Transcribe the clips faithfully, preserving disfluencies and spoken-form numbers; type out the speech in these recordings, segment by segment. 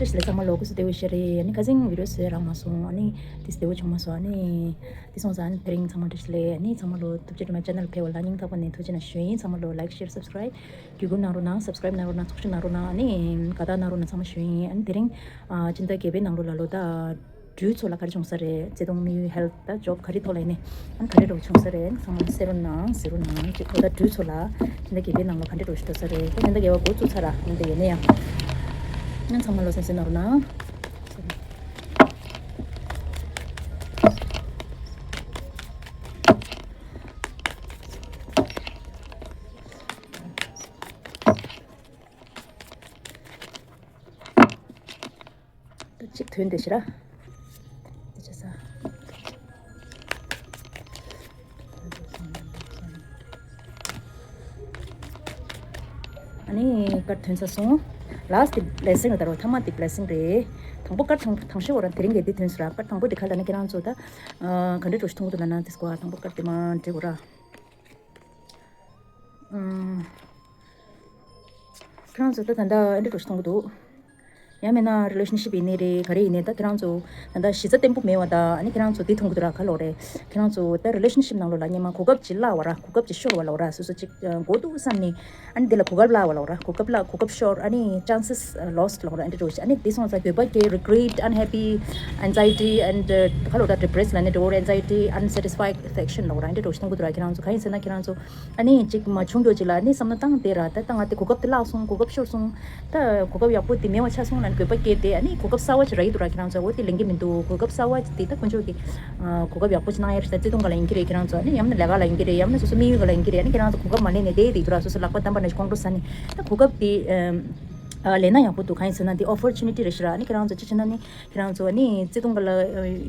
བཀྲ་ཤིས་བདེ་ལེགས། ཚང་མ་ལོ་སྐུ་གཟུགས་བདེ་པོ་ཞིག་རེད། ཨ་ནི་ཁ་སང་བི་ཌི་ཡོ་བཟོས་རག་མ་སོང་། ཨ་ནི་དེ་བདེ་པོ་བྱུང་མ་སོང་། ཨ་ནི་དེ་སོང་ཙང་དེ་རིང་ཚང་མ་བཀྲ་ཤིས་བདེ་ལེགས། ཨ་ནི་ཚང་མ་ལོ་ཐུགས་རྗེ་ཆེ། ང་ཅེ་ནལ་ཕེབས་པ་ལ་སྙིང་ཐག་པ་ནས་ཐུགས་རྗེ་ཆེ་ཞུ་ཡིན། ཚང་མ་ལོ་ལའིཀ་ཤེར་སབ་སི་ཀ་རའིབ་བརྒྱུད་སྐུར་གནང་རོགས་གནང་། སབ་སི་ཀ་རའིབ་གནང་རོགས་གནང་། ཚོགས་ཞུགས་གནང་རོགས་གནང་། ཨ་ནི་དགའ་རྟགས་གནང་རོགས་གནང་། ཚང་མ་ཞུ་ཡིན། ཨ་ནི་དེ་རིང་ཨ་སྤྱི་ཟླ་བརྒྱད་པའི་ནང་ལོགས་ལ་ལོ་ཟླ་སྦྲུལ་ཚོ་ལ་ག་རེ་བྱུང་ས་རེད། བརྩེ་དུང་དམིགས་ཡུལ་ཧེལ་ཐ་ཇོབ་ག་རེ་ཐོག་ལ་ཡིན་ནའི་ཨ་ནི་ག་འདྲ་འདྲ་བོ་བྱུང་ས་རེད། ཚང་མ་གསན་རོགས་གནང་། གཟིགས་རོགས་གནང་། ཅིག་ལོ་ཟླ་སྦྲུལ་ཚོ་ལ་སྤྱི་ཟླ་བརྒྱད་པའི་ནང་ལོགས་ག་འདྲ་འདྲ་བོ་ཞིག་འགྲོ་ས་རེད། ད་སྤྱི་ཟླ་བརྒྱད་པ་འགོ་བཙུགས་ཚར་ར། ཡིན་ད་ཡིན་ན་ཡང་ཨ་ནི་ཚང་མ་ལོ་གསན་གསན་གནང་རོགས་གནང་། ད་གཅིག་ཐོན་དེ་ཤི་ར། དེ་ཆ་ས། ཨ་ནི་ཀར་ཐོན་ཚར་སོང་། ལཱ་སི་ཊི་དེ་བི་ལེ་སིང་རེད་ད་རོ། ཐ་མ་དེ་བི་ལེ་སིང་རེད། དང་པོ་ཀར་དང་དང་ཤོས་འོ་ར། དེ་རིང་གི་དེ་ཐོན་སོང་ར། ཀར་དང་པོ་དེ་ག་ལ་ན་ཁྱེད་རང་ཚོ་ད་ག་འདྲ་འདྲ་བོ་ཞིག་མཐོང་གི་འདུག་ལབ་ན། དེ་སྐོར་དང་པོ་ཀར་དེ་མ་འདྲི་གོ་ར། ཁྱེད་རང་ཚོ་ད་ད་ལྟ་ཨེ་འདྲ་འདྲ་བོ་ཞིག་མཐོང་གི་འདུག་ཡང་མིན་ན་རི་ལེ་ཤན་ཤིབ་ཡིན་ནའི་རེད། ག་རེ་ཡིན་ནའི་ད་ཁྱེད་རང་ཚོ་ད་ལྟ་གཞི་རྩ་བརྟན་པོ་མེད་པ་དང་། ཨ་ནི་ཁྱེད་རང་ཚོ་འདི་མཐོང་གི་འདུག་ར། ག་ལབ་དགོས་རེད། ཁྱེད་རང་ཚོ་ད་རི་ལེ་ཤན་ཤིབ་ནང་ལོགས་ལ་སྔོན་མ་གོ་སྐབས་ཅིག་བརླག་པ་ར། གོ་སྐབས་ཅིག་ཤོར་བ་ལབ་དགོས་ར། སོ་སོ་ཅིག་དགོས་འདུག་བསམ་ནས། ཨ་ནི་འདི་ལ་གོ་སྐབས་བརླག་པ་ལབ་དགོས་ར། གོ་སྐབས་བརླག་གོ་སྐབས་ཤོར། ཨ་ནི་ཅན་སེ་སི་ལོ་སི་ཊི་ལབ་དགོས་ར། ཨ་འདྲ་འདྲ་བོ་ཞིག་ཨ་ནི་འདི་སོང་ཙང་འགྱོད་པ་སྐྱེ། རི་གི་རེ་ཊི། ཨན་ཧེ་པི། ཨེང་ཛའི་ཊི། ཨེན་ཌི་ག་ལབ་དགོས་ར། ཌི་པི་རེ་སི་ལབ་ནའི་འགྲིག་གོ། ཨེང་ཛའི་ཊི། ཨན་སེ་ཊི་སི་ཕེག་ཤན་ལབ་དགོས་ར། ཨ་འདྲ་འདྲ་བོ་ཞིག་མཐོང་གི་འདུག་ར། ཁྱེད་རང་ཚོ་གང་ཡིན་ཟེར་ན་ཁྱེད་རང་ཚོ། ཨ་ནི་གཅིག་མ་བྱུང་རྒྱུ་ཅིག་ལ་ཨ་ནི་བསམ་བློ་བཏང་བསྡད་ར། ད་ད་ང་དེ་གོ་སྐབས་དེ་བརླག་སོང་། གོ་སྐབས་ཤོར་སོང་། ད་གོ་སྐབས་ཡག་པོ་དེ་མེད་པ་ཆགས་སོང་ལབ་ནས་འགྱོད་པ་སྐྱེས་ཏེ། ཨ་ནི་གོ་སྐབས་གསར་པ་ཅིག་རག་གི་འདུག་ར། ཁྱེད་རང་ཚོ་འོ་དེ་ལེན་གྱི་མི་འདུག་གོ་སྐབས་གསར་པ་ཅིག་དེ་ད་དཀོན་མཆོག་གིས་ཨ་གོ་སྐབས་ཡག་པོ་ཅིག་གནང་ཡ་རེད། ད་བརྩེ་དུང་སྒང་ལ་ཡིན་གྱི་རེད། ཁྱེད་རང་ཚོ་ཨ་ནི་ཡང་ན་ལས་ཀ་ལ་ཡིན་གྱི་རེད། ཡང་ན་སོ་སོ་དམིགས་ཡུལ་སྒང་ལ་ཡིན་གྱི་རེད། ཨ་ནི་ཁྱེད་རང་ཚོ་གོ་སྐབས་མ་ལེན་ནས་བསྡད་བསྡད་འདུག་ར། སོ་སོ་ལག་པ་བསྡམས་པ་ནང་བཞིན་ཁོང་ཁྲོ་ཟ་ནས། ད་གོ་སྐབས་དེ་ཨ་ལེན་ན་ཡག་པོ་འདུག་གང་ཡིན་ཟེར་ན་དེ་ཨོ་པོར་ཅུ་ནི་ཊི་རེད་ཤག་ར། ཨ་ནི་ཁྱེད་རང་ཚོ་ཅི་བྱེད་ན་ནི། ཁྱེད་རང་ཚོ་ནི་བརྩེ་དུང་སྒང་ལ་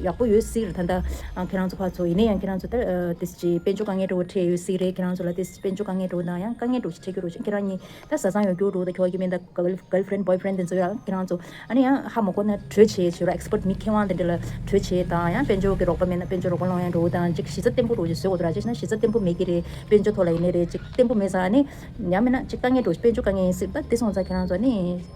ཡག་པོ་ཡོད་སྲིད་རེད། ད་ལྟ་ཁྱེད་རང་ཚོ་ཕར་ཚུར་ཡིན་ན་ཡང་ཁྱེད་རང་ཚོ་ད་དེ་ཅི་དཔལ་འབྱོར་དཀའ་ངལ་འདྲ་བོ་འཕྲད་ཡོད་སྲིད་རེད། ཁྱེད་རང་ཚོ་ལ་དེ་དཔལ་འབྱོར་དཀའ་ངལ་འདྲ་བོ་དང་ཡང་དཀའ་ངལ་འདྲ་བོ་ཞིག་འཕྲད་ཀྱི་རེད་ཤག་ཁྱེད་རང་གཉིས་ད་བཟའ་ཚང་ཡོད་རྒྱུ་འདྲ་བོ་དང་ཁྱོ་ག་མིན་ད་གརལ་ཕི་རེན་ཌི་བྷོའི་ཕི་རེན་ཌི་དེ་ཚོ་ཡང་ཁྱེད་རང་ཚོ་ཨ་ནི་ཡང་ཧ་མ་གོ་ན་གྲོས་བྱེད་བྱེད་རོགས། ཨེག་སི་པར་ཊི་མི་མཁས་དབང་དེ་འདྲ་ལ་གྲོས་བྱེད་དང་། ཡང་དཔལ་འབྱོར་གྱི་རོགས་པ་མེད་ན་དཔལ་འབྱོར་རོགས་པ་སློང་ཡ་འདྲ་བོ་དང་། ཅིག་གཞི་རྩ་བརྟན་པོ་འདྲ་བོ་ཞིག་བཟོ་དགོས་འདུག་ར། ཅི་ཞེ་ན་གཞི་རྩ་བརྟན་པོ་མེད་ཀྱི་རེད། དཔལ་འབྱོར་ཐོག་ལ་ཡིན་ནའི་རེད། ཅིག་བརྟན་པོ་མེད་ཙང་ཨ་ནི་ཡང་མིན་ན་ཅིག་དཀའ་ངལ་འདྲ་བོ་ཞིག་དཔལ་འབྱོར་དཀའ་ངལ་ཡིན་སྲིད། ད་དེ་སོང་ཙང་ཁྱེད་རང་ཚོ་ཨ་ནི་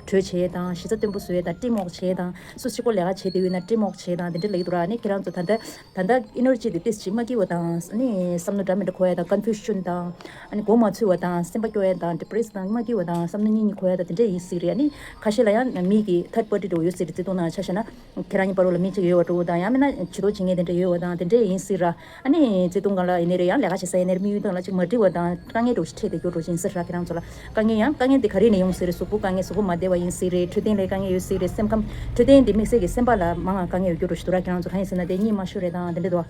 གྲོས་བྱེད་དང་། གཞི་རྩ་བརྟན་པོ་བཟོ་ཡ་དང་། ཊིམ་ཝོག་བྱེད་དང་། སོ་སོ་གཅིག་པོ་ལས་ཀ་བྱེད་བསྡད་ཡོད་ན་ཊིམ་ཝོག་བྱེད་དང་། དེ་འདྲ་ལབ་ཀྱི་འདུག་ར། ཨ་ནི་ཁྱེད་རང་ཚོ་ད་ལྟ་ད་ལྟ་ཨེ་ནར་ཇི་དེ་ཏོག་ཙམ་མ་སྐྱིད་པ་དང་། ཨ་ནི་བསམ་བློ་འདྲ་མི་འདྲ་འཁོར་ཡ་དང་། ཀོན་ཕུ་ཤན་དང་། ཨ་ནི་མགོ་མ་ཚོས་པ་དང་། སེམས་པ་སྐྱོ་ཡ་དང་། ཌི་པི་རེ་སི་དང་མ་སྐྱིད་པ་དང་། བསམ་བློ་གཉིས་གཉིས་འཁོར་ཡ་དང་། དེ་འདྲ་ཡིན་སྲིད་རེད། ཨ་ནི་ཁ་ཤས་ལ་ཡང་མི་གི་ཐར་ཌི་པར་ཊི་འདྲ་བོ་ཡོད་སྲིད་རེད། བརྩེ་དུང་ནང་ཆ་བཞག་ན་ཁྱེད་རང་གཉིས་བར་ལ་མི་གཅིག་ཡོད་པ་འདྲ་བོ་དང་། ཡང་མིན་ན་བྱི་དོར་བྱེད་མཁན་དེ་འདྲ་ཡོད་པ་དང་། དེ་འདྲ་ཡིན་སྲིད་ར། ཨ་ནི་བརྩེ་དུང་སྒང་ལ་ཡིན་ནའི་རེད། ཡང་ལས་ཀ་བྱེད་ས་ཡིན་ནའི་རེད། དམིགས་ཡུལ་སྟེང་ལ་ཅིག་མ་འགྲིག་པ་དང་། དཀའ་ངལ་འདྲ་བོ་ཞིག་འཕྲད་བསྡད་རྒྱུ་འདྲ་བོ་ཅིག་ཡིན་སྲིད་ར། ཁྱེད་རང་ཚོ་ལ་དཀའ་ངལ་ཡང་དཀའ་ངལ་དེ་ག་རེ་ནས་ཡོང་སྲིད་རེད། གཟུགས་པོ་དཀའ་ངལ། གཟུགས་པོ་མ་བདེ་བ་ཡིན་སྲིད་རེད། འཕྲོད་བསྟེན་ལ་དཀའ་ངལ་ཡོད་སྲིད་རེད། སེམས་ཁམས། འཕྲོད་བསྟེན་དེ་དམིགས་བསལ་གྱི་སེམས་པ་ལ་མང་ང་དཀའ་ངལ་ཡོད་རྒྱུ་འདྲ་བོ་ཞིག་འདུག་ར། ཁྱེད་རང་ཚོ་གང་ཡིན་ཟེར་ན་དེ་གཉིད་མ་ཤོར་རེད་དང་དེ་འདྲ་འདུག་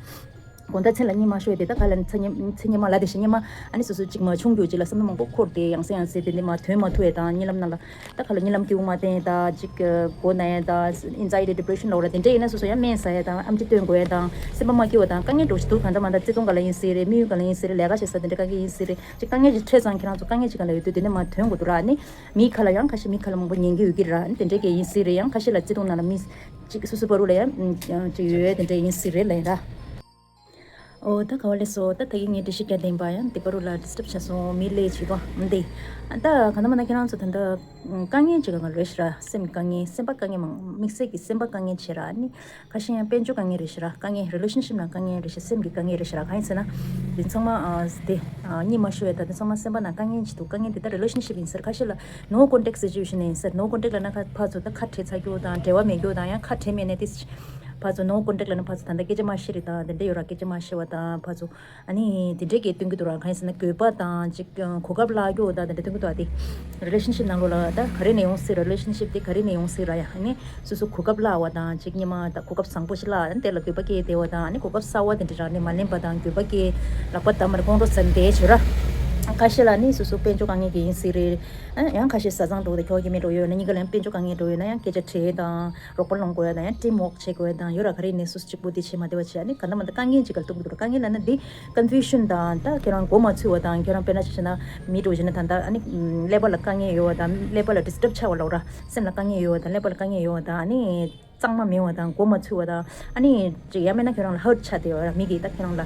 དགོང་དག་མཚན་ལ་གཉིད་མ་ཤོར་ཡ་དེ། ད་ག་ལ་མཚན་ཉི་མཚན་ཉི་མ་ལ་དེ་བཞིན་ཉི་མ། ཨ་ནི་སོ་སོ་ཅིག་མ་བྱུང་རྒྱུ་ཅིག་ལ་བསམ་བློ་མང་པོ་འཁོར་ཏེ་ཡང་སེ་ཡང་སེ་དེ་འདྲ་མ་ཐོན་མ་ཐུབ་ཡ་དང་། གཉིད་ལམ་ནང་ལ་ད་ག་ལ་གཉིད་ལམ་སྐྱིད་པོ་མ་བསྟེན་ཡ་དང་། ཅིག་མགོ་ན་ཡ་དང་། ཨེང་ཛའི་ཊི། ཌི་པི་རེ་ཤན་ལབ་ར། དེ་འདྲ་ཡིན་ན་སོ་སོ་ཡང་སྨན་ཟ་ཡ་དང་། ཨེམ་ཆི་བཏོན་དགོས་ཡ་དང་། སེམས་པ་མ་སྐྱིད་པ་དང་དཀའ་ངལ་འདྲ་བོ་ཞིག་འདུག་གང་ལྟར་མ་ལྟར་བརྩེ་དུང་སྒང་ལ་ཡིན་སྲིད་རེད། དམིགས་ཡུལ་སྒང་ལ་ཡིན་སྲིད་རེད། ལས་ཀ་བྱེད་ས་དེ་འདྲ་དཀའ་ངལ་ཡིན་སྲིད་རེད། ཅིག་དཀའ་ངལ་ཅིག་འཕྲད་ཙང་ཁྱེད་རང་ཚོ་དཀའ་ངལ་ཅིག་སྒང་ལ་ཡོད་དུས་དེ་འདྲ་མ་ཐོན་དགོས་འདུག་ར། ཨ་ནི་མི་ཁ་ལ་ཡང་ཁ་ཤས་མི་ཁ་ལ་མང་པོ་ཉན་གྱི་ཡོད་ཀྱི་ར། ཨ་ནི་དེ་འདྲ་གས་ཡིན་སྲིད་རེད། ཡང་ཁ་ཤས་ལ་བརྩེ་དུང་ནང་ལ་མི་ཅིག་སོ་སོ་བར་དུ་ལ་ཡང་ཅིག་ཡོད་དེ་འདྲ་ཡིན་སྲིད་རེད་ལབ་ཡིན་ར། ཨོ་ད་ག་པར་སླེབས་སོང་། ད་ད་གིན་ངས་འགྲེལ་བཤད་རྒྱག་བསྡད་པ་ཡང་དེ་བར་དུ་ལ་ཌི་སི་ཊབ་བྱས་སོང་། མི་ལས་བྱེད་དོ་འདི། ད་གང་ལྟར་མ་ལྟར་ཁྱེད་རང་ཚོ་ད་ལྟ་དཀའ་ངལ་ཅིག་སྒང་ལ་རེད་ཤག་ར། སེམས་དཀའ་ངལ། སེམས་པ་དཀའ་ངལ་མང་། དམིགས་བསལ་གྱི་སེམས་པ་དཀའ་ངལ་ཆེ་ར། ཨ་ནི་ཁ་ཤས་ཡང་དཔལ་འབྱོར་དཀའ་ངལ་རེད་ཤག་ར། དཀའ་ངལ། རི་ལེ་ཤན་ཤིབ་ནང་དཀའ་ངལ་རེད་ཤག། སེམས་ཀྱི་དཀའ་ངལ་རེད་ཤག་ར། གང་ཡིན་ཟེར་ན་དེ་ཚང་མ་ཨ་དེ་ཨ་གཉིད་མ་ཤོར་ཡ་དང་། དེ་ཚང་མ་སེམས་པ་ནང་དཀའ་ངལ་ཅིག་འདུག་དཀའ་ངལ་དེ་ད་རི་ལེ་ཤན་ཤིབ་ཡིན་ཟེར། ཁ་ཤས་ལ་ནོ་ཀོན་ཊེག་སི་ཊུ་ཨེ་ཤན་ཡིན་ཟེར། ནོ་ཀོན་ཊེག་ལབ་ན་ཁ་ཕར་ཚུར་ད་ཁ་བྲལ་ཚར་རྒྱུ་དང་། འབྲེལ་བ་མེད་རྒྱུ་དང་། ཡང་ཁ་བྲལ་མེད་ནས་དེ་ཕར་ཚུར་ནོ་ཀོན་ཊེག་ལབ་ན་ཕར་ཚུར་ད་ལྟ་སྐད་ཆ་མ་བཤད་རེད་དང་། དེ་འདྲ་ཡོད་ར། སྐད་ཆ་མ་བཤད་པ་དང་། ཕར་ཚུར་ཨ་ནི་དེ་འདྲས་ཀྱི་སྟོན་གྱི་འདུག་ར། གང་ཡིན་ཟེར་ན་འགྱོད་པ་དང་ཅིག་གོ་སྐབས་བརླག་རྒྱུ་དང་དེ་འདྲ་སྟོན་གྱི་འདུག་ཨ་དེ་རི་ལེ་ཤན་ཤིབ་ནང་ལོགས་ལ་ད་ག་རེ་ནས་ཡོང་སྲིད་ར། རི་ལེ་ཤན་ཤིབ་དེ་ག་རེ་ནས་ཡོང་སྲིད་ར། ཡ་ཨ་ནི་སོ་སོ་གོ་སྐབས་བརླག་པ་དང་། ཅིག་སྔོན་མ་ད་གོ་སྐབས་བཟང་པོ་ཞིག་བརླག་ཨ་ནི་དེ་ལ་འགྱོད་པ་སྐྱེས་བསྡད་པ་དང་། ཨ་ནི་གོ་སྐབས་གསར་པ་དེ་འདྲ་རག་ནས་མ་ལེན་པ་དང་། འགྱོད་པ་སྐྱེས། ལག་པ་བསྡམས་པར་ཁོང་ཁྲོ་ཟ་བསྡད་བྱོས་ར། ཁ་ཤས་ལ་ནི་སོ་སོ་དཔལ་འབྱོར་དཀའ་ངལ་གྱི་ཡིན་སྲིད་རེད། ཨ་ཡང་ཁ་ཤས་བཟའ་ཚང་འགྲོ་དང་ཁྱོ་ག་མི་འགྲོ་ཡོད་ན། གཉིས་ཀ་ལ་ཡང་དཔལ་འབྱོར་དཀའ་ངལ་འགྲོ་ཡོད་ན་ཡང་སྐད་ཆ་དྲིས་དང་། རོགས་པ་སློང་དགོས་ཡ་དང་། ཡང་ཊིམ་ཝོག་བྱེད་དགོས་ཡ་དང་། ཡོད་ར། ག་རེ་ནས་སོ་སོ་གཅིག་པོ་དེ་བྱེད་མ་བདེ་བ་བྱེད། ཨ་ནི་ག་འདྲ་མ་འདྲ་དཀའ་ངལ་ཅིག་སྒང་ལ་ཐུག་གི་འདུག་ར། དཀའ་ངལ་ལབ་ན་འདི་ཀོན་ཕུ་ཤན་དང་། ད་ཁྱོད་རང་མགོ་མ་ཚོས་པ་དང་། ཁྱོད་རང་དཔེར་ན་ཆ་བཞག་ན་མི་འདྲ་བོ་བྱས་ན་ད་ལྟ་ཨ་ནི་ཀླད་པ་ལ་དཀའ་ངལ་ཡོད་པ་དང་། ཀླད་པ་ལ་ཌི་སི་ཊབ་ཆགས་པ་ལབ་ར། སེམས་ལ་དཀའ་ངལ་ཡོད་པ་དང་། ཀླད་པ་ལ་དཀའ་ངལ་ཡོད་པ་དང་། ཨ་ནི་ གཙང་མ་མེད་པ་དང་མགོ་མ་ཚོས་པ་དང་། ཨ་ནི་ཅིག་ཡང་མིན་ན་ཁྱོད་རང་ལ་ཧར་ཊི་ཆགས་བསྡད་པ་ར། མི་གིས་ད་ཁྱོད་རང་ལ་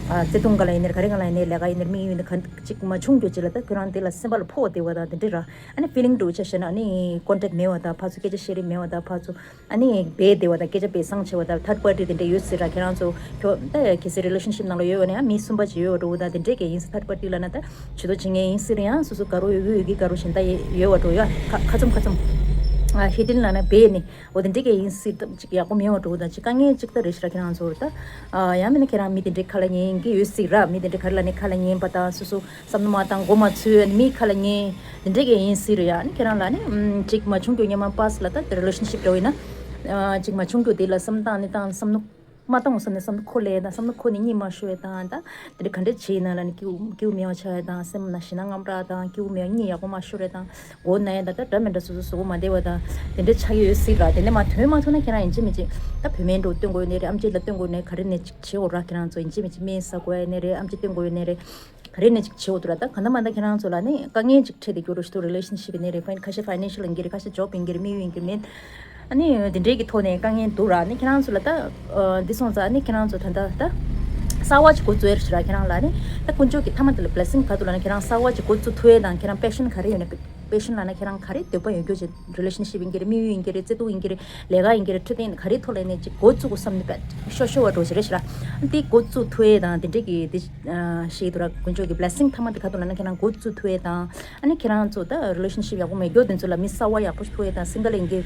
ཨ་བརྩེ་དུང་ག་ལ་ཡིན་ནའི་རེད། ག་རེ་ག་ལ་ཡིན་ནའི་རེད། ལས་ཀ་ཡིན་ནའི་རེད། དམིགས་ཡུལ་ཡིན་ནའི་རེད། ག་ཅིག་མ་བྱུང་རྒྱུ་ཅིག་ལ་ད་ཁྱོད་རང་དེ་ལ་སེམས་པ་ལ་ཕོག་བསྡད་པ་དང་དེ་འདྲ་ར། ཨ་ནི་ཕི་ལིང་འདྲ་བོ་ཆ་བཞག་ན་ཨ་ནི་ཀོན་ཊེག་མེད་པ་དང་ཕར་ཚུར་སྐད་ཆ་བཤད་རེས་མེད་པ་དང་ཕར་ཚུར་ཨ་ནི་སྦས་བསྡད་པ་དང་སྐད་ཆ་སྦས་གསང་བྱེད་པ་དང་ཐར་ཌི་པར་ཊི་དེ་འདྲ་ཡོད་སྲིད་ར། ཁྱེད་རང་ཚོ་ཁྱོད་ད་གལ་སྲིད་རི་ལེ་ཤན་ཤིབ་ནང་ལ་ཡོད་པ་ནས་ཨ་མི་གསུམ་པ་ཅིག་ཡོད་པ་འདྲ་བོ་དང་དེ་འདྲས་ཀྱི་ཡིན་སྲིད། ཐར་ཌི་པར་ཊི་ལབ་ན་ད་ཇུས་གཏོགས་བྱེད་མཁན་ཡིན་སྲིད་ར། ཡང་སོ་སོ་དགའ་རོགས་ཡོད་ཡོད་ཀྱི་དགའ་རོགས་གཞན་དག་ཡོད་པ་འདྲ་བོ་ཡོད། ཁ་ཁ་ཚུམ་ཁ་ཚུམ་ཨ་ཧི་ཌིན་ལབ་ན་སྦས་ནས། འོ་དེ་འདྲའི་གི་ཡིན་སྲིད་ཅིག་ཡག་པོ་མེད་པ་འདྲ་བོ་དང་ཅིག་དཀའ་ངལ་ཅིག་ད་རེད་ཤག་ར། ཁྱེད་རང་ཚོར་ད་ཨ་ཡང་མིན་ན་ཁྱེད་རང་མི་དེ་འདྲའི་ཁ་ལ་ཉན་གི་ཡོད་སྲིད་ར། མི་དེ་འདྲའི་ག་རེ་ལབ་ནའི་ཁ་ལ་ཉན་པ་དང་སོ་སོ་བསམ་བློ་མ་བཏང་མགོ་མ་ཚོས་ཨ་ནི་མིའི་ཁ་ལ་ཉན་དེ་འདྲའི་གི་ཡིན་སྲིད་ར། ཡ་ཨ་ནི་ཁྱེད་རང་ལ་ཨ་ནི་ཨམ་ཅིག་མ་བྱུང་རྒྱུ་སྔོན་མ་པཱ་སི་ཊི་ལ་ད་རི་ལེ་ཤན་ཤིབ་འདྲ་བོ་ཡིན་ན་ཨ་ཅིག་མ་བྱུང་རྒྱུ་དེ་ལ་བསམ་བཏང་ནི་བཏང་བསམ་བློ་མ་བཏང་བསམ་ནས་བསམ་བློ་འཁོར་ལེ་དང་བསམ་བློ་འཁོར་ནས་གཉིད་མ་ཤོར་བ་དང་ད་དེ་འདྲ་ག་འདྲ་བྱས་ཡིན་ན་ལབ་ནི་སྐྱིད་སྐྱིད་མེད་པ་ཆགས་ཡ་དང་སེམས་ན་ཞེད་སྣང་དངངས་སྐྲག་དང་སྐྱིད་མེད་པ་གཉིད་ཡག་པོ་མ་ཤོར་བ་དང་། མགོ་ན་ཡ་ད་ལྟ་འདྲ་མི་འདྲ་སོ་སོ་གཟུགས་པོ་མ་བདེ་བ་དང་དེ་འདྲ་ཆགས་ཀྱི་ཡོད་སྲིད་ལ། དེ་ནས་མ་ཐོན་མ་ཐོན་ན་ཁྱེད་རང་ཡིན་གཅིག་མིན་གཅིག་ད་བུད་མེད་འགྲོ་སྟོན་དགོས་ཡོད་ནའི་རེད། ཨམ་ཆི་ལ་སྟོན་དགོས་ནའི་ག་རེ་ནས་ཅིག་བྱེད་འོ་ར། ཁྱེད་རང་ཚོ་ཡིན་གཅིག་མིན་གཅིག་སྨན་ཟ་དགོས་ཡ་ནའི་རེད། ཨམ་ཆི་སྟོན་དགོས་ཡོད་ནའི་རེད། ག་རེ་ནས་ཅིག་བྱེད་འོ་དུ་ར། ད་ག་ད་མ་ད་ཁྱེད་རང་ཚོ་ལ་ནི་དཀའ་ངལ་ཅིག་འཕྲད་དེ་རྒྱུ་རུ་ཞིག་ཏུ་རི་ལེ་ཤན་ཤིབ་ཡིན་ནའི་རེད། ཕ་ཁ་ཤས་ཕ་ནན་ཤལ་ཡིན་གྱི་རེད། ཁ་ཤས་ཇོབ་ཡིན་གྱི་རེད། དམིགས་ཡུལ་ཡིན་གྱི་རེད། མིན་ཨ་ནི་དེ་འདྲའི་གི་ཐོག་ནས་དཀའ་ངལ་འདུག་ར། ཨ་ནི་ཁྱེད་རང་ཚོ་ལ་ད་ཨ་འདི་སོང་ཙང་ཨ་ནི་ཁྱེད་རང་ཚོ་ད་ལྟ་ད་གསར་བ་ཅིག་འགོ་བཙུགས་ཡོད་རེད་ཤག་ར། ཁྱེད་རང་ལ་ཨ་ནི་ད་དཀོན་མཆོག་གི་མཐའ་མ་དེ་ལ་བི་ལེ་སིང་ག་འདུག་ལབ་ན་ཁྱེད་རང་གསར་བ་ཅིག་འགོ་བཙུགས་ཐུབ་ཡས་དང་ཁྱེད་རང་པེ་ཤན་ག་རེ་ཡོད་ན་པེ་ཤན་ལབ་ན་ཁྱེད་རང་ག་རེ་འདོད་པ་ཡོད་རྒྱུ་ཅིག་རི་ལེ་ཤན་ཤིབ་ཡིན་གྱི་རེད། དམིགས་ཡུལ་ཡིན་གྱི་རེད། བརྩེ་དུང་ཡིན་གྱི་རེད། ལས་ཀ་ཡིན་གྱི་རེད། འཕྲོད་བསྟེན་ག་རེ་ཐོག་ལ་ཡིན་ནའི་ཅིག་འགོ་བཙུགས་དགོས་བསམ་ནས་པད་ཤོར་ཤོར་བ་འགྲོ་ཞིག་རེད་ཤག་ར། ཨ་ནི་དེ་འགོ་བཙུགས་ཐུབ་ཡས་དང་དེ་འདྲས་ཀྱི་དེ་ཨ་ཞིག་འདུག་ར། དཀོན་མཆོག་གི་བི་ལེ་སིང་མཐའ་མ་དེ་ག་འདུག་ལབ་ན་ཁྱེད་རང་འགོ་བཙུགས་ཐུབ་ཡས་དང་། ཨ་ནི་ཁྱེད་རང་ཚོ་ད་རི་ལེ་ཤན་ཤིབ་ཡག་པོ་མེད་རྒྱུ་དེ་ཚོ་ལ་མི་གསར་བ་ཡག་པོ་ཞིག་ཐུག་ཡས་དང་། སིང་གལ་ཡིན་གྱི་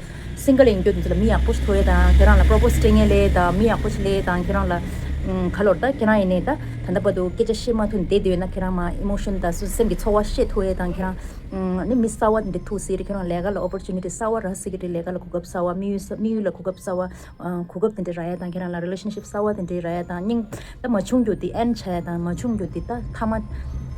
སིང་གལ་ཡིན་རྒྱུ་དེ་ཚོ་ལ་མི་ཡག་པོ་ཞིག་ཐུག་ཡས་དང་། ཁྱེད་རང་ལ་པོ་རོ་པོ་ཟི་སྤྲད་མཁན་སླེབས་དང་། མི་ཡག་པོ་ཞིག་སླེབས་དང་། ཁྱེད་རང་ལ་ཨུམ་ག་ལོར་ད་ཁྱེད་རང་ཡིན་ནའི་ད་ད་ལྟ་བར་དུ་སྐད་ཆ་བཤད་མ་ཐུབ་ནས་བསྡད་བསྡད་ཡོད་ན་ཁྱེད་རང་མ་ཨི་མོ་ཤན་དང་སོ་སོ་སེམས་ཀྱི་ཚོར་བ་བཤད་ཐུབ་ཡས་དང་། ཁྱེད་རང་ཨུམ་ནི་མི་གསར་བ་འདི་ཐུག་སྲིད་རེད། ཁྱེད་རང་ལས་ཀ་ལ་ཨོ་པོར་ཅུ་ནི་ཊི་གསར་བ་རག་སྲིད་ཀྱི་རེད། ལས་ཀ་ལ་གོ་སྐབས་གསར་བ། དམིགས་ཡུལ་དམིགས་ཡུལ་ལ་གོ་སྐབས་གསར་བ། ཨ་གོ་སྐབས་དེ་འདྲ་རག་ཡས་དང་། ཁྱེད་རང་ལ་རི་ལེ་ཤན་ཤིབ་གསར་བ་དེ་འདྲ་རག་ཡས་དང་། སྙིང་ད་མ་བྱུང་རྒྱུ་དེ་ཨེན་ཆགས་ཡས་དང་། མ་བྱུང་རྒྱུ་དེ་ད་མཐའ་མ་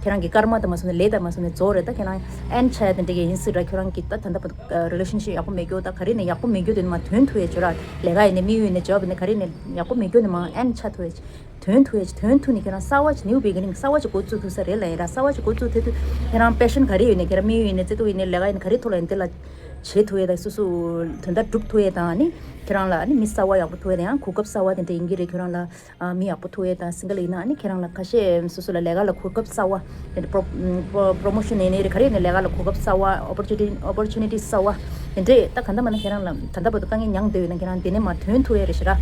ཁྱེད་རང་གི་ཀརྨ་དང་མ་སོང་ནས་ལས་དང་མ་སོང་ནས་རྫོགས་རེད། ད་ཁྱེད་རང་ཨེན་ཆགས་ཡས་དེ་འདྲ་གི་ཡིན་སྲིད་ར། ཁྱེད་རང་གི་ད་ད་ལྟ་བར་དུ་རི་ལེ་ཤན་ཤིབ་ཡག་པོ་མེད་རྒྱུ་དང་། ག་རེ་ནས་ཡག་པོ་མེད་རྒྱུ་དེ་ནས་མ་ཐོན་ཐུབ་ཡས་བྱོས་ར། ལས་ཀ་ཡིན་ནའི་དམིགས་ཡུལ་ནས་ཇོབ་ཡིན་ནའི་ག་རེ་ནས་ཡག་པོ་མེད་རྒྱུ་ནས་མ་ཨེན་ཆགས་ཐུབ་ཡས། ཐོན་ཐུབ་ཡས། ཐོན་ཐུབ་ནས་ཁྱེད་རང་གསར་བ་ཅིག་ནིའུ་བི་གི་ནིང་གསར་བ་ཅིག་འགོ་བཙུགས་ཐུབ་ས་རེད་ལབ་ཡིན་ར། གསར་བ་ཅིག་འགོ་བཙུགས་ཐུབ་དུས་ཁྱེད་རང་པེ་ཤན་ག་རེ་ཡོད་ནའི་ཁྱེད་རང་དམིགས་ཡུལ་ཡིན་ནའི་བརྩེ་དུང་ཡིན་ནའི་ལས་ཀ་ཡིན་ནའི་ག་རེ་ཐོག་ལ་ཡིན་དེ་ལ་བྱེད་ཐུབ་ཡས་དང་། སོ་སོ་དོན་དག་སྒྲུབ་ཐུབ་ཡས་དང་། ཨ་ནི་ཁྱེད་རང་ལ་ཨ་ནི་མི་གསར་བ་ཡག་པོ་ཐུག་ཡས་དང་། ཡང་གོ་སྐབས་གསར་བ་དེ་འདྲ་ཡིན་གྱི་རེད། ཁྱེད་རང་ལ་ཨ་མི་ཡག་པོ་ཐུག་ཡས་དང་། སིང་གལ་ཡིན་ན་ཨ་ནི་ཁྱེད་རང་ལ་ཁ་ཤས་སོ་སོ་ལ་ལས་ཀ་ལ་གོ་སྐབས་གསར་བ་དེ་འདྲ་པོ་པོ་པོ་རོ་མོ་ཤན་ཡིན་ནའི་རེད། ག་རེ་ཡིན་ནའི་ལས་ཀ་ལ་གོ་སྐབས་གསར་བ། ཨོ་པོར་ཅུ་ནི་ཊི་ཨོ་པོར་ཅུ་ནི་ཊི་གསར་བ་དེ་འདྲས་ད་ག་འདྲ་མ་ན་ཁྱེད་རང་ལ་ད་ལྟ་བར་དུ་དཀའ་ངལ་མྱངས་བསྡད་ཡོད་ན་ཁྱེད་རང་དེ་ནས་མ་ཐོན་ཐུབ་ཡས་རེད་ཤག་ར།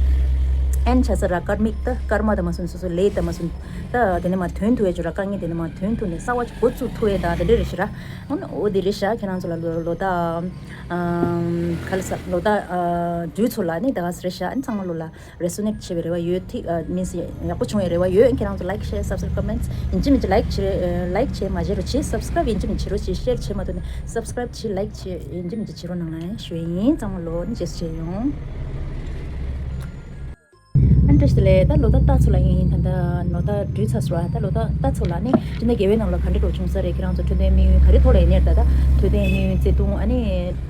ཨེན་ཆགས་ས་ར། ཀརྨིག་ད་ཀརྨ་དང་མ་སོང་། སོ་སོ་ལས་དང་མ་སོང་། ད་དེ་ནས་མ་ཐོན་ཐུབ་ཡས་བྱོས་ར། དཀའ་ངལ་དེ་ནས་མ་ཐོན་ཐུབ་ནས་གསར་བ་ཅིག་འགོ་བཙུགས་ཐུབ་ཡས་དང་དེ་འདྲས་རེད་ཤག་ར། ཨོ་ན་ཨོ་དེ་རེད་ཤག་ཁྱེད་རང་ཚོ་ལ་ལོ་ལོ་ད་ཨམ་ག་ལ་ས་ལོ་ད་ཨ་བདུད་ཚོ་ལ་ནི་ད་ག་ས་རེད་ཤག་ཨ་ནི་ཚང་མ་ལོ་ལ་རེ་སོ་ནེཊ་བྱེད་པའི་རེ་བ་ཡོད། ཐིག་ཨ་མིན་སི་ཡག་པོ་བྱུང་བའི་རེ་བ་ཡོད། ཁྱེད་རང་ཚོ་ལའིཀ་ཤེར་སབ་སི་ཀི་རབ་ཀོ་མེན་ཊི་ཡིན་གཅིག་མིན་གཅིག་ལའིཀ་བྱེད་ཨ་ལའིཀ་བྱེད་མ་བརྗེད་རོགས་བྱེད། སབ་སི་ཀི་རབ་ཡིན་གཅིག་མིན་གཅིག་བྱེད་རོགས་བྱེད། ཤེར་བྱེད་མ་ཐུབ་ན་སབ་སི་ཀི་རབ་བྱེད། ལའིཀ་བྱེད་ཡིན་གཅིག་མིན་གཅིག་བྱེད་རོགས་གནང་ལ་ཞུ་ཡིན། ཚང་མ་ལོ་ནི་རྗེས་སུ་མཇལ་ཡོང་། ཨ་ནི་བཀྲ་ཤིས་བདེ་ལེགས། ད་ལོ་ཟླ་རྟ་ཚོ་ལ་ཡིན། ད་ལྟ་ལོ་ཟླ་སྦྲུལ་ཚ་ཟེར་བ། ད་ལོ་ཟླ་རྟ་ཚོ་ལ་ནི་སྤྱི་ཟླ་བརྒྱད་པའི་ནང་ལ་ག་འདྲ་འགྲོ་བྱུང་ས་རེད། ཁྱེད་རང་ཚོ་འཕྲོད་བསྟེན་དམིགས་ཡུལ་ག་རེ་ཐོག་ལ་ཡིན་ནའི་རེད། ད་ད་འཕྲོད་བསྟེན་དམིགས་ཡུལ་བརྩེ་དུང་ཨ་ནི་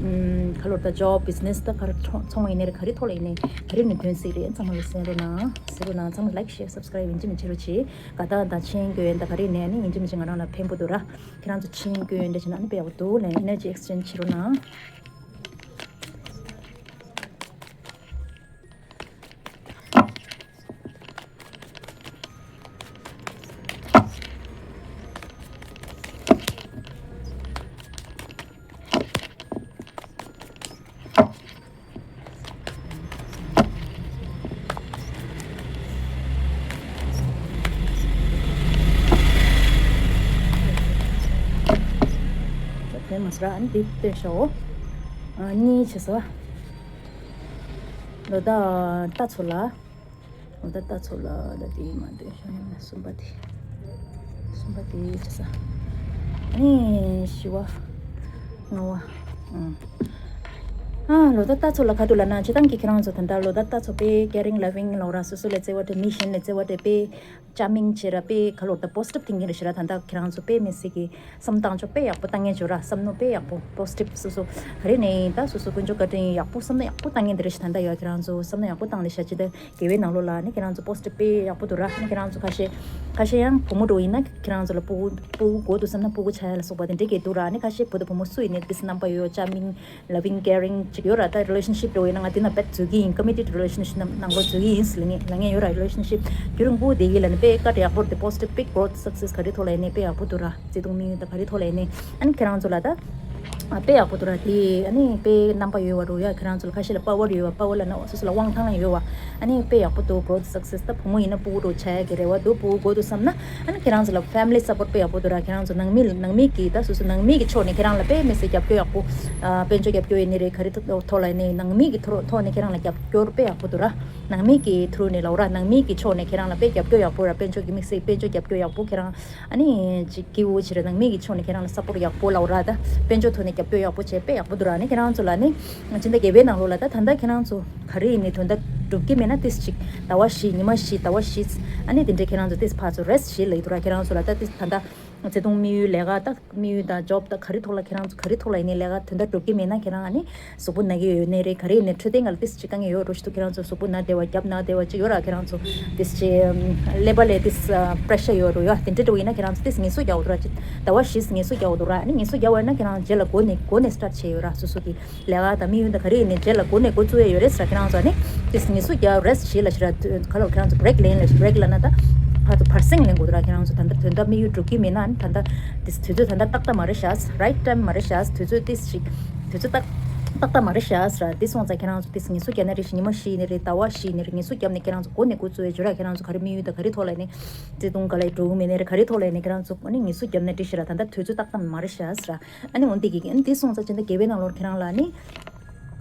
ཨམ་ག་ལོར་ད་ཇོབ་བི་ཛི་ནེ་སི་ད་ག་རེ་ཚོང་ཚོང་བ་ཡིན་ནའི་རེད། ག་རེ་ཐོག་ལ་ཡིན་ནའི་ག་རེ་ནས་ཐོན་སྲིད་རེད། ཚང་མ་ལ་གསན་རོགས་གནང་། གཟིགས་རོགས་གནང་། ཚང་མ་ལའིཀ་ཤེར་སབ་སི་ཀི་རབ་ཡིན་གཅིག་མིན་གཅིག་བྱེད་རོགས་བྱེད། དགའ་རྟགས་དང་མཆན་འགོད་ཡན་དང་ག་རེ་ནས་ནི་ཡིན་གཅིག་མིན་གཅིག་ང་རང་ལ་ཕན་པོ་འདུག་ར། ཁྱེད་རང་ཚོ་མཆན་འགོད་ཡན་འདྲ་བྱས་ན་ནི་དཔེ་ཡག་པོ་འདུག་ལབ། ཨེ་ནར་ཇི་ཨེག་སི་ཅེན་ཇི་བྱེད་རོགས་གནང་། དེ་མ་ཟ་ཨ་ནི་དེ་སྟོན་ཤོག་ཨ་གཉིས་བྱས་སོ། ལོ་ཟླ་རྟ་ཚོ་ལ། ལོ་ཟླ་རྟ་ཚོ་ལ་ད་དེ་མ་འདོན་ཤོག་ཡང་ན་གསུམ་པ་དེ། གསུམ་པ་དེ་བྱས་ས། ཨ་ནི་བཞི་བ། ལྔ་བ། ཨང་། ཨ་ལོ་ཟླ་རྟ་ཚོ་ལ་ག་འདུག་ལབ་ན། སྤྱིར་བཏང་གི་ཁྱེད་རང་ཚོ་ད་ལྟ་ལོ་ཟླ་རྟ་ཚོ་དཔེ་ཀེ་རིང་ལ་ཝིང་ལབ་ར། སོ་སོ་ལ་བརྩེ་བ་སྤྲད། མི་གཞན་ལ་བརྩེ་བ་སྤྲད། དཔེ་ཅར་མིང་བྱེད་ར། དཔེ་ག་ལོར་ད་པོ་སི་ཊིབ་ཐིང་ཀིང་རེད་ཤག་ར། ད་ལྟ་ཁྱེད་རང་ཚོ་དཔེ་མི་སྲིད་གི་བསམ་བློ་བཏང་ཕྱོགས་དཔེ་ཡག་པོ་བཏང་མཁན་བྱོས་ར། བསམ་བློ་དཔེ་ཡག་པོ་པོ་སི་ཊིབ། སོ་སོ་ག་རེ་ནས་ཡིན་ད་སོ་སོ་དཀོན་མཆོག་བཀའ་དྲིན་ཡག་པོ་བསམ་བློ་ཡག་པོ་བཏང་མཁན་དེ་རེད་ཤག་ད་ལྟ་ཡོད་ཁྱེད་རང་ཚོ་བསམ་བློ་ཡག་པོ་བཏང་ལེ་ཤག་སྤྱི་ཟླ་བརྒྱད་པའི་ནང་ལོགས་ལ་ནི་ཁྱེད་རང་ཚོ་པོ་སི་ཊིབ་དཔེ་ཡག་པོ་འདུག་ར། ནི་ཁྱེད་རང་ཚོ་ཁ་ཤས་ཁ་ཤས་ཡང་བུ་མོ་འདྲ་བོ་ཡིན་ན་ཁྱེད་རང་ཚོ་ལ་སྤུ་གུ་སྤུ་གུ་དགོས་འདུག་བསམ་ན་སྤུ་གུ་ཆགས་ཡ་ལ་སོགས་པ་དེ་འདྲས་ཀྱི་འདུག་ར། ནི་ཁ་ཤས་བུ་དང་བུ་མོ་སུ་ཡིན་ནའི་ཏོག་ཙམ་རྣམ་པ་ཡོད། ཅར་མིང་། ལ་ཝིང་། ཀེ་རིང་། ཅིག་ཡོད་ར། ད་རི་ལེ་ཤན་ཤིབ་འགྲོ་ཡིན་ན་ང་དེ་ན་བེད་འཛུལ་གྱི་ཡིན། ཀོ་མི་ཊེཌ་རི་ལེ་ཤན་ཤིབ་ནང་ལོགས་འཛུལ་གྱི་ཡིན་ཟེར་ལབ་མཁན་ལབ་མཁན་ཡོད་ར། རི་ལེ་ཤན་ཤིབ་རྒྱུན་རིང་པོ་བསྡད་ཀྱི་ལབ་ནས་དཔེ་ཀ་ཡག་པོ་རེད། དེ་པོ་སི་ཊིབ་བིག་གྷི་རོ་ཐི་སག་སེ་སི་ག་རེ་ཐོག་ལ་ཡིན་ནའི་དཔེ་ཡག་པོ་འདུག་ར། བརྩེ་དུང་དམིགས་ཡུལ་དང་ག་རེ་ཐོག་ལ་ཡིན་ནའི་ཨ་ནི་ཁྱེད་རང་ཚོ་ལ་ད་ཨ་དཔེ་ཡག་པོ་འདུག་ར། དེ་ཨ་ནི་དཔེ་རྣམ་པ་ཡོད་བ་རུ་ཡ། ཁྱེད་རང་ཚོ་ལ་ཁ་ཤས་ལ་པ་ཝར་ཡོད་བ། པ་ཝར་ལབ་ན་སོ་སོ་ལ་དབང་ཐང་ཡོད་བ། ཨ་ནི་དཔེ་ཡག་པོ་འདུག་གྷི་རོ་ཐི་སག་སེ་སི། ད་བུ་མོ་ཡིན་ན་སྤུ་གུ་འདྲ་བོ་ཆགས་ཡ་གི་རེ་བ་འདུག་སྤུ་གུ་དགོས་འདུག་བསམ་ན། ཨ་ནི་ཁྱེད་རང་ཚོ་ལ་ཕེ་མི་ལི་སཔོར་ཊི་དཔེ་ཡག་པོ་འདུག་ར། ཁྱེད་རང་ཚོ་ནང་མི་ནང་མི་གི་ད་སོ་སོ་ནང་མི་གི་ཕྱོགས་ནས་ཁྱེད་རང་ལ་དཔེ་མི་སྲིད་རྒྱབ་སྐྱོར་ཡག་པོ། ཨ་དཔལ་འབྱོར་རྒྱབ་སྐྱོར་ཡིན་ནི་རེད། ག་རེ་ཐོག་ཐོག་ལ་ཡིན་ནའི་ནང་མི་གི་ཐོག་ཐོག་ནས་ཁྱེད་རང་ལ་རྒྱབ་སྐྱོར་དཔེ་ཡག་པོ་འདུག་ར། ནང་མི་གི་ཐུ་རུ་ནས་ལབ་ར། ནང་མི་གི་ཕྱོགས་ནས་ཁྱེད་རང་ལ་དཔེ་རྒྱབ་སྐྱོར་ཡག་པོ་ར། དཔལ་འབྱོར་གི་དམིགས་བསལ་དཔལ་འབྱོར་རྒྱབ་སྐྱོར་ཡག་པོ། ཁྱེད་རང་ཨ་ནི་ཅིག་སྐྱིད་པོ་བྱེད་ར། ནང་མི་གི་ཕྱོགས་ནས་ཁྱེད་རང་ལ་སཔོར་ཊི་ཡག་པོ་ལབ་ར། ད་དཔལ་འབྱོར་ཐོག་ནས་རྒྱབ་སྐྱོར་ཡག་པོ་བྱས་དཔེ་ཡག་པོ་འདུག་ར། ཨ་ནི་ཁྱེད་རང་ཚོ་ལ་ཨ་ནི་སྤྱི་ཟླ་བརྒྱད་པའི་ནང་ལོགས་ལ་ད་ད་ལྟ་ཁྱེད་རང་ཚོ་ག་རེ་ཡིན་ནའི་དོན་དག་སྒྲུབ་ཀྱི་མེད་ན་ཏིས་ཅིག་ཟླ་བ་བཞི་ཉི་མ་བཞི་ཟླ་བ་བཞི་ཨ་ནི་དེ་འདྲའི་ཁྱེད་རང་ཚོ་ཏིས་ཕར་ཚུར་རེ་སི་ཊི་བྱེད་ལབ་ཀྱི་འདུག་ར། ཁྱེད་རང་ཚོ་ལ་ད་ཏིས་ད་ལྟ་བརྩེ་དུང་དམིགས་ཡུལ་ལས་ཀ་ད་དམིགས་ཡུལ་དང་ཇོབ་དང་ག་རེ་ཐོག་ལ་ཁྱེད་རང་ཚོ་ག་རེ་ཐོག་ལ་ཡིན་ནའི་ལས་ཀ་དོན་དག་སྒྲུབ་ཀྱི་མེད་ན་ཁྱེད་རང་ཨ་ནི་གཟུགས་པོ་ན་གི་ཡོད་ནའི་རེད། ག་རེ་ཡིན་ནའི་འཕྲོད་བསྟེན་སྒང་ལ་ཏིས་ཅིག་དཀའ་ངལ་ཡོད་འགྲོ་ཞིག་འདུག་ཁྱེད་རང་ཚོ་གཟུགས་པོ་ན་བདེ་བ་རྒྱབ་ན་བདེ་བ་ཅིག་ཡོད་ར། ཁྱེད་རང་ཚོ་ཏིས་ཅིག་ཀླད་པ་ལ་ཏིས་པེ་རེ་ཤར་ཡོད་འགྲོ་ཡ། དེ་འདྲ་འདྲ་བོ་ཡིན་ན་ཁྱེད་རང་ཚོ་ཏིས་ངལ་གསོ་རྒྱག་དགོས་འདུག་ར། ཅིག་ཟླ་བ་བཞི་ངལ་གསོ་རྒྱག་དགོས་འདུག་ར། ཨ་ནི་ངལ་གསོ་རྒྱག་པ་ཡིན་ན་ཁྱེད་རང་རྗེས་ལ་འགོ་ནས་འགོ་ནས་སི་ཊར་ཊི་བྱས་ཡོད་ར། སོ་སོ་གི་ལས་ཀ་དང་དམིགས་ཡུལ་དང་ག་རེ་ཡིན་ནའི་རྗེས་ལ་འགོ་ནས་འགོ་བཙུགས་ཡ་ཡོད་རེད་ཟེར་ར། ཁྱེད་རང་ཚོ་ཨ་ནི་ཏིས་ངལ་གསོ་རྒྱག་རེ་སི་ཊི་བྱེད་ལབ་ཞིག་ར། ག་ལ་ཁྱེད་རང་ཚོ་བྷེ་རེག་ལེན་ལབ་ཞིག་བྷེ་རེག་ལབ་ན་ད་ཕར་ཚུར་བར་གསེང་ལེན་དགོས་འདུག་ར། ཁྱེད་རང་ཚོ་ད་ལྟ་དོན་དག་དམིགས་ཡུལ་འགྲུབ་ཀྱི་མེད་ན་ཨ་ནི་ད་ལྟ་ཏིས་དུས་ཚོད་ད་ལྟ་ཏག་ཏག་མ་རེད་ཤག་རའིཊ་ཊའིམ་མ་རེད་ཤག་དུས་ཚོད་ཏིས་ཞིག་དུས་ཚོད་ཏག་ཏག་ཏག་མ་རེད་ཤག་ཟེར་ར། དེ་སོང་ཙང་ཁྱེད་རང་ཚོ་ཏིས་ངལ་གསོ་རྒྱག་ན་རེ་ཞིག་ཉི་མ་བཞི་ཡིན་ནའི་རེད། ཟླ་བ་བཞི་ཡིན་ནའི་རེད། ངལ་གསོ་རྒྱབ་ནས་ཁྱེད་རང་ཚོ་འགོ་ནས་འགོ་བཙུགས་ཡ་ཡོད་ར། ཁྱེད་རང་ཚོ་ག་རེ་དམིགས་ཡུལ་དང་ག་རེ་ཐོག་ལ་ཡིན་ནའི་བརྩེ་དུང་སྒང་ལ་འགྲོ་གི་མེད་ནའི་རེད། ག་རེ་ཐོག་ལ་ཡིན་ནའི་ཁྱེད་རང་ཚོ་ཨ་ནི་ངལ་གསོ་རྒྱབ་ན་འགྲིག་ཤག་ར། ད་ལྟ་དུས་ཚོད་ཏག་ཏག་མ་རེད་ཤག་ཟེར་ར། ཨ་ནི་འོན་ཏེ་གི་ཨ་ནི་དེ་སོང་ཙང་སྤྱི་ཟླ་བརྒྱད་པའི་ནང་ལོགས་ཁྱེད་རང་ལ་ཨ་ནི་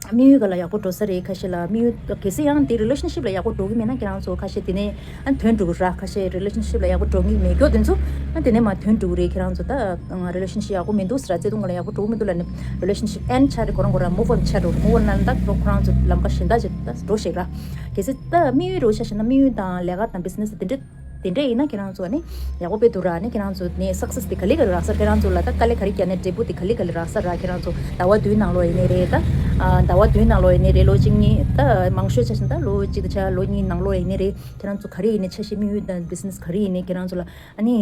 དམིགས་ཡུལ་སྒང་ལ་ཡག་པོ་འགྲོ་ས་རེད། ཁ་ཤས་ལ་དམིགས་ཡུལ་གལ་སྲིད་ཡང་དེ་རི་ལེ་ཤན་ཤིབ་ལ་ཡག་པོ་འགྲོ་གི་མེད་ན་ཁྱེད་རང་ཚོ་ཁ་ཤས་དེ་ནས་ཨ་ནི་ཐོན་འགྲོ་གི་ར། ཁ་ཤས་རི་ལེ་ཤན་ཤིབ་ལ་ཡག་པོ་འགྲོ་གི་མེད་མཁན་དེ་ཚོ་ཨ་དེ་ནས་མར་ཐོན་འགྲོ་གི་རེད། ཁྱེད་རང་ཚོ་ད་རི་ལེ་ཤན་ཤིབ་ཡག་པོ་མི་འདུག་ཟེར་ར། བརྩེ་དུང་སྒང་ལ་ཡག་པོ་འགྲོ་གི་མི་འདུག་ལབ་ནས་རི་ལེ་ཤན་ཤིབ་ཨེན་ཌི་ཆགས་རེད། ཁོ་རང་ཁོ་རང་མུ་ཝི་ཨོན་ཆགས་འགྲོ། མུ་ཝི་ཨོན་ལབ་ན་ད་ཁོ་རང་ཚོ་ལམ་ཁ་གཞན་དག་ཅིག་ད་འགྲོ་ཤེས་ར། གལ་སྲིད་ད་དམིགས་ཡུལ་འདྲ་བོ་ཆ་བཞག་ན་དམིགས་ཡུལ་དང་ལས་ཀ་དང་བི་ཛི་ནེ་སི་དེ་འདྲ་དེ་འདྲ་ཡིན་ན་ཁྱེད་རང་ཚོ་ནི་ཡག་པོ་དཔེ་འདུག་ར། ནི་ཁྱེད་རང་ཚོ་ནི་སག་སེ་སི་དེ་ག་ལེ་ག་ལེ་རག་ས། ཁྱེད་རང་ཚོ་ལ་ད་དཀའ་ལས་ག་རེ་བརྒྱབ་ནའི་འབྲས་བུ་དེ་ག་ལེ་ག་ལེ་རག་ས་ར། ཁྱེད་རང་ཚོ་ཟླ་བ་བདུན་ནང་ལོགས་ཡིན་ནའི་རེད། ད་ཨ་ཟླ་བ་བདུན་ནང་ལོགས་ཡིན་ནའི་རེད། ལོ་གཅིག་གཉིས་ད་མང་ཤོས་ཆ་བཞག་ན་ད་ལོ་གཅིག་དང་ཆ་ལོ་གཉིས་ནང་ལོགས་ཡིན་ནའི་རེད། ཁྱེད་རང་ཚོ་ག་རེ་ཡིན་ནའི་ཆ་ཤས་དམིགས་ཡུལ་དང་བི་ཛི་ནེ་སི་ག་རེ་ཡིན་ནའི་ཁྱེད་རང་ཚོ་ལ་ཨ་ནི་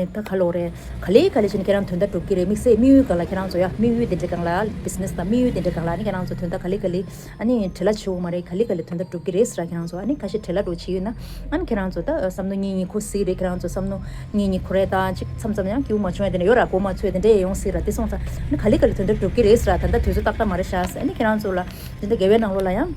ད་ག་ལོག་རེད། ག་ལེ་ག་ལེ་བྱས་ནས་ཁྱེད་རང་དོན་དག་འགྲུབ་ཀྱི་རེད། དམིགས་བསལ་དམིགས་ཡུལ་སྒང་ལ་ཁྱེད་རང་ཚོ་ཡ་དམིགས་ཡུལ་དེ་འདྲ་སྒང་ལ་བི་ཛི་ནེ་སི་དང་དམིགས་ཡུལ་དེ་འདྲ་སྒང་ལ་ཨ་ནི་ཁྱེད་རང་ཚོ་དོན་དག་ག་ལེ་ག་ལེ་ཨ་ནི་བྲེལ་བ་བྱེད་དགོས་མ་རེད། ག་ལེ་ག་ལེ་དོན་དག་འགྲུབ་ཀྱི་རེད་ཟེར་ར། ཁྱེད་རང་ཚོ་ཨ་ནི་ཁ་ཤས་བྲེལ་བ་འདྲ་བོ་བྱེད་ཡོད་ན་ཨ་ནི་ཁྱེད་རང་ཚོ་ད་བསམ་བློ་གཉིས་གཉིས་འཁོར་སྲིད་རེད། ཁྱེད་རང་ཚོ་བསམ་བློ་གཉིས་གཉིས་འཁོར་རེད། ད་ཅིག་མཚམས་མཚམས་ཡང་སྐྱིད་པོ་མ་བྱུང་ཡ་དེ་འདྲ་ཡོད་ར། གོ་མ་ཆོད་དེ་འདྲ་ཡང་ཡོང་སྲིད་ར། དེ་སོང་ཙང་ཨ་ནི་ག་ལེ་ག་ལེ་དོན་དག་འགྲུབ་ཀྱི་རེད་ཟེར་ར། ད་ལྟ་དུས་ཚོད་ཏག་ཏག་མ་རེད་ཤག་ཟེར། ཨ་ནི་ཁྱེད་རང་ཚོ་ལ་སྤྱི་ཟླ་བརྒྱད་པའི་ནང་ལོགས་ལ་ཡང་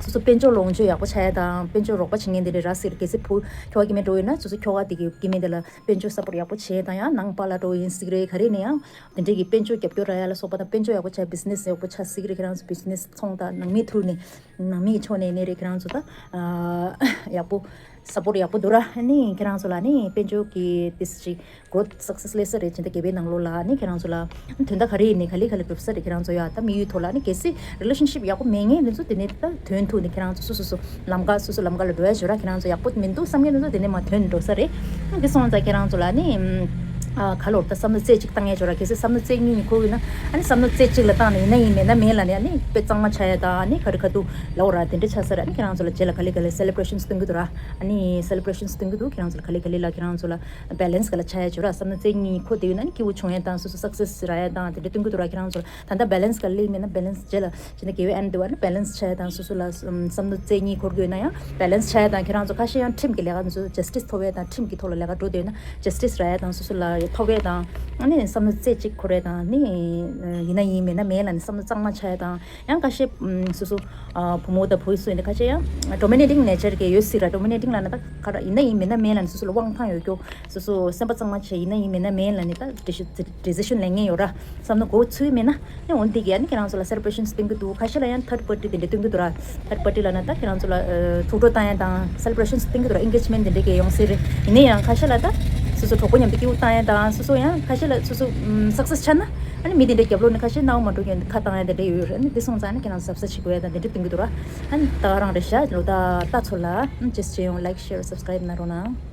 སོ་སོ་དཔལ་འབྱོར་ལོངས་སྤྱོད་ཡག་པོ་ཆགས་ཡ་དང་དཔལ་འབྱོར་རོགས་པ་བྱེད་མཁན་དེ་འདྲ་རག་སྲིད་རེད། གལ་སྲིད་བུ་ཁྱོ་ག་སྐྱེ་དམན་འདྲ་བོ་ཡོད་ན་སོ་སོ་ཁྱོ་ག་དེ་གི་སྐྱེ་དམན་དེ་ལ་དཔལ་འབྱོར་སཔོར་ཊི་ཡག་པོ་བྱས་དང་ཡང་ནང་པ་ལགས་འདྲ་བོ་ཡིན་སྲིད་རེད། ག་རེ་ནས་ཡང་དེ་འདྲས་ཀྱི་དཔལ་འབྱོར་རྒྱབ་སྐྱོར་རག་ཡ་ལ་སོགས་པ་དང་དཔལ་འབྱོར་ཡག་པོ་ཆགས་བི་ཛི་ནེ་སི་ཡག་པོ་ཆགས་སྲིད་རེད། ཁྱེད་རང་ཚོ་བི་ཛི་ནེ་སི་ཚོང་དང་ནང་མི་ཐུག་ནས་ནང་མི་ཕྱོགས་ནས་ནས་རེད། ཁྱེད་རང་ཚོ་ད་ཡག་པོ་སཔོར་ཊི་ཡག་པོ་འདུག་ར། ནི་ཁྱེད་རང་ཚོ་ལ་ནི་དཔལ་འབྱོར་གྱི་དེ་ཅིག་གོ་སག་སེ་སི་སླེབས་ས་རེད། སྤྱི་ཟླ་བརྒྱད་པའི་ནང་ལོགས་ལ་ནི་ཁྱེད་རང་ཚོ་ལ་དོན་དག་ག་རེ་ཡིན་ནའི་ག་ལེ་ག་ལེ་འགྲུབ་ས་རེད། ཁྱེད་རང་ཚོ་ཡ་ད་དམིགས་ཡུལ་ཐོག་ལ་ནི་གལ་སྲིད་རི་ལེ་ཤན་ཤིབ་ཡག་པོ་མེད་མཁན་དེ་ཚོ་དེ་ནས་ད་དོན་ཐུག་ནས་ཁྱེད་རང་ཚོ་སོ་སོ་སོ་ལམ་ཁ་སོ་སོ་ལམ་ཁ་ལ་འགྲོ་ཡ་བྱོས་ར། ཁྱེད་རང་ཚོ་ཡག་པོ་མི་འདུག་བསམ་མཁན་དེ་ཚོ་དེ་ནས་མར་དོན་འགྲོ་ས་རེད། ཨ་དེ་སོང་ཙང་ཁྱེད་རང་ཚོ་ལ་ནི་ཨ་ག་ལོར་ད་བསམ་བློ་རྩེ་གཅིག་བཏང་ཡ་བྱོས་ར། གལ་སྲིད་བསམ་བློ་རྩེ་གཉིས་ནས་འཁོར་ཡོད་ན་ཨ་ནི་བསམ་བློ་རྩེ་གཅིག་ལ་བཏང་ནས་ཡིན་ན་ཡིན་མེད་ན་མེད་ལ་ནི་ཨ་ནི་དཔེ་གཙང་མ་ཆགས་ཡ་དང་ཨ་ནི་ག་རེ་ག་འདུག་ལབ་ར། དེ་འདྲ་ཆགས་ས་རེད། ཨ་ནི་ཁྱེད་རང་ཚོ་ལ་རྗེས་ལ་ག་ལེ་ག་ལེ་སེ་ལེ་བྷ་རེ་ཤན་སྟོན་གི་འདུག་ར། ཨ་ནི་སེ་ལེ་བྷ་རེ་ཤན་སྟོན་གི་འདུག་ཁྱེད་རང་ཚོ་ལ་ག་ལེ་ག་ལེ་ལ་ཁྱེད་རང་ཚོ་ལ་བེ་ལེན་སི་ག་ལ་ཆགས་ཡ་བྱོས་ར། བསམ་བློ་རྩེ་གཉིས་འཁོར་བསྡད་ཡོད་ན་ནི་སྐྱིད་པོ་བྱུང་ཡ་དང་སོ་སོ་སག་སེ་སི་རག་ཡ་དང་དེ་འདྲ་སྟོན་གི་འདུག་ར། ཁྱེད་རང་ཚོ་ལ་ད་ལྟ་བེ་ལེན་སི་ག་ལེ་མེད་ན་བེ་ལེན་སི་རྗེས་ལ་ཕྱི་ཟླ་བརྒྱད་པའི་ཨེན་ཌི་དེ་བ་ནི་བེ་ལེན་སི་ཆགས་ཡ་དང་སོ་སོ་ལ་བསམ་བློ་རྩེ་གཉིས་འཁོར་གྱི་ཡོད་ན་ཡང་བེ་ལེན་སི་ཆགས་ཡ་དང་ཁྱེད་རང་ཚོ་ཁ་ཤས་ཡང་ཁྲིམས་ཀྱི་ལས་ཀ་འདི་ཚོ་ཇ་སི་ཊི་སི་ཐོབ་ཡ་དང་ཁྲིམས་ཀྱི་ཐོག་ལ་ལས་ཀ་འགྲོ་བསྡད་ཡོད་ན་ཇ་སི་ཊི་སི་རག་ཡ་དང་སོ་སོ་ལ་ཐོབ་ཡ་དང་ཨ་ནི་བསམ་བློ་རྩེ་གཅིག་འཁོར་ཡ་དང་ནི་ཡིན་ན་ཡིན་མེད་ན་མེད་ལ་ནི་བསམ་བློ་གཙང་མ་ཆགས་ཡ་དང་ཡང་ཁ་ཤས་སོ་སོ་བུ་མོ་དང་བུ་སུ་ཡིན་ན་ཁ་ཤས་ཡང་ཌོ་མི་ནེ་ཊིང་ནེ་ཅར་གྱི་ཡོད་སྲིད་ར། ཌོ་མི་ནེ་ཊིང་ལབ་ན་ད་ག་ར་ཡིན་ན་ཡིན་མེད་ན་མེད་ལ་ནི་སོ་སོ་ལ་དབང་ཐང་ཡོད་རྒྱུ། སོ་སོ་སེམས་པ་གཙང་མ་བྱས་ཡིན་ན་ཡིན་མེད་ན་མེད་ལ་ནི་ད་ཌི་སི་ཌི་སི་ཤན་ལེན་མཁན་ཡོད་ར། བསམ་བློ་འགོ་ཚུགས་མེད་ན་ནི་འོན་ཏེ་གི་ཨ་ནི་ཁྱེད་རང་ཚོ་ལ་སེ་ལེ་བྷ་རེ་ཤན་སྟོན་གི་འདུག་ཁ་ཤས་ལ་ཡང་ཐར་ཌི་པར་ཊི་དེ་འདྲ་སྟོན་གི་འདུག་ར། ཐར་ཌི་པར་ཊི་ལབ་ན་ད་ཁྱེད་རང་ཚོ་ལ་ཐུགས་སྤྲོ་བཏང་ཡ་དང་སེ་ལེ་བྷ་རེ་ཤན་སྟོན་གི་འདུག་ར། ཨེན་གེ་ཇི་མེན་ཊི་དེ་འདྲ་གི་ཡོང་སྲིད་རེད། ཡིན་ན་ཡང་ཁ་ཤས་ལ་ད་སོ་སོ་གྲོགས་པོ་མཉམ་དུ་སྐྱིད་པོ་བཏང་ཡ་དང་སོ་སོ་ཡང་ཁ་ཤས་ལ་སོ་སོ་སག་སེ་སི་ཆགས་ན་ཨ་ནི་མི་དེ་འདྲ་རྒྱབ་ལོགས་ནས་ཁ་ཤས་སྣང་བ་མ་འགྲོ་མཁན་ཁ་བཏང་ཡ་དེ་འདྲ་ཡོད་རེད། ཨ་ནི་དེ་སོང་ཙང་ཨ་ནི་ཁྱེད་རང་ཚོ་གཟབ་གཟབ་བྱེད་དགོས་ཡ་དང་དེ་འདྲ་སྟོན་གི་འདུག་ར། ཨ་ནི་ད་ག་རང་རེད་ཤག་ལོ་ད་ལྟ་ཚོ་ལ་ཨ་ནི་ཅེས་བྱེད་ཡོང་། ལའིཀ་ཤེར་སབ་སི་ཀ་རའིབ་གནང་རོགས་གནང་།